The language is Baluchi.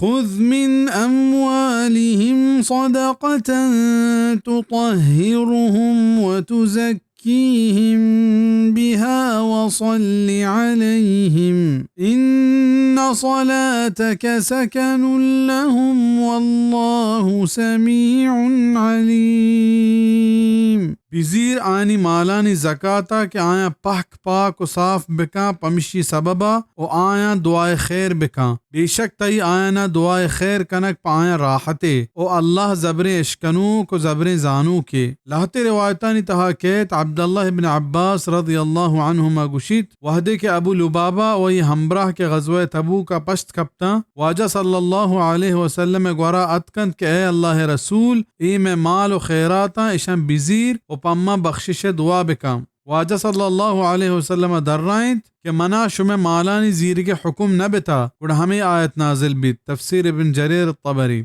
خذ من أموالهم صدقة تطهرهم وتزكيهم بها وصل عليهم إن صلاتك سكن لهم والله سميع عليم. بزیر آنی مالانی زکاتا کہ آیاں پہک پاک و صاف بکاں پمشی سببا و آیاں دعائے خیر بکاں۔ بے شک تئی آیانا دعائے خیر کنگ پہ آیاں راحتے و اللہ زبریں اشکنوک و زبریں زانوکے۔ لہتے روایتانی تہا کیت عبداللہ ابن عباس رضی اللہ عنہما گوشیت، وہدے کہ ابو لبابہ و آئی ہمبراہ کہ غزوہ تبوکا پشت کپتاں، واجہ صلی اللہ علیہ وسلم گورا اتکنت کہ اے اللہ رسول، اے مئے مال و خیراتاں، اشاں بزیر و پہ ما بخشش دعا بکاں۔ واجہ صلی اللہ علیہ وسلم درائینت کہ منا شمئے مالانی زیرگے حکم نہ بتا، گڑا ہمے آیت نازل بیت۔ تفسیر ابن جریر الطبری۔